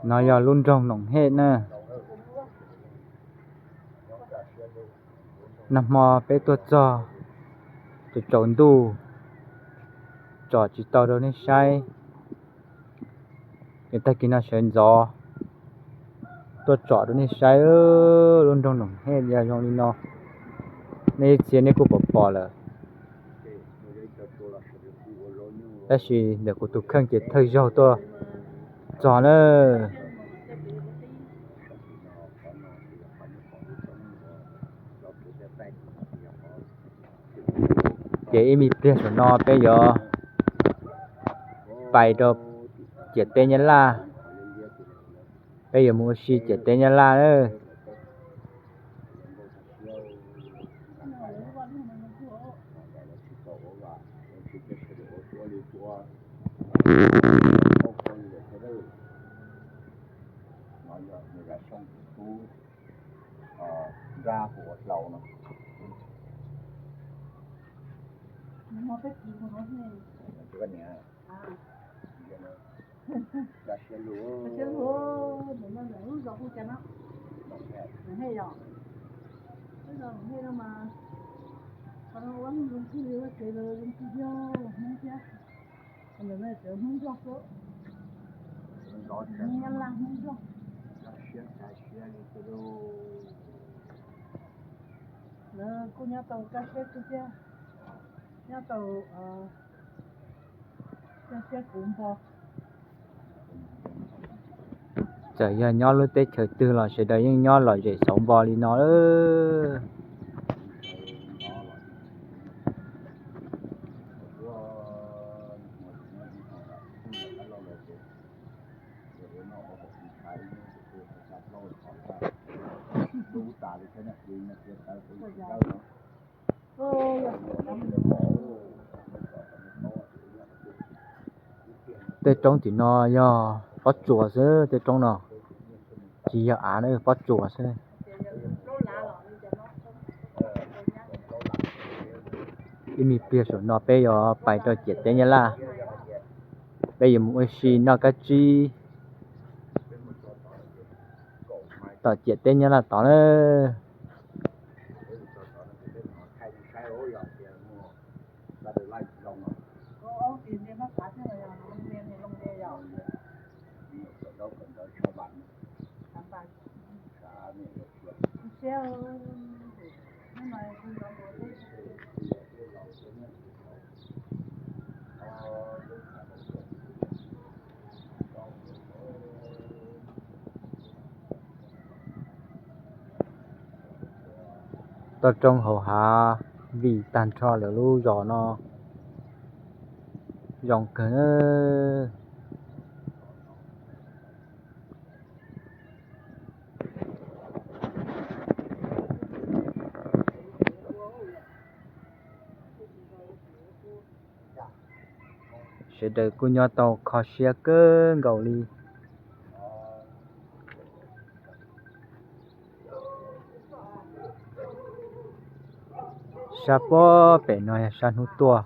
No yog lub nroog Noom Hej na. Nag hmo peb tuaj txog tsaus tsaus ntuj, tsom tsis tau rau nej saib. Es tag kis no sawv ntxov tuaj tsom rau nej saib lub nroog Noom Hej yog zoo li no. Nej ib txhia nej kuj pom pom lawm. Tab sis ntawm kuv tus kheej ces thawj zaug tuaj txog na. Ces ib me pliag saum no peb yuav pais rau ciam teb Nyab Laj, peb yuav mus ua si ciam teb Nyab Laj na. Ntawm no tsev Hmoob Nplog xwb, Hmoob Nyab Laj Hmoob Nplog. Lawv kuj nyob tau kaj siab kawg thiab, nyob tau kaj siab kuv npo. Txawm yog nyob lub teb chaws twg los sawv daws yeej nyob lom zem xauv npo li no lawm. Tej roob tim no yog pob tsuas xwb, tej roob no tsis yog av na, pob tsuas xwb. Ib me pliag saum no peb yuav pais rau ciam teb Nyab Laj, peb yuav mus ua si noj kab tsib tom ciam teb Nyab Laj tod na. Toj roob hauv hav vim tag nrho lawv lub zos no zoo kawg. Sawv daws kuj nyob tau kho siab kawg nkaus li. Sab pob pem no yog sab hnub tuaj.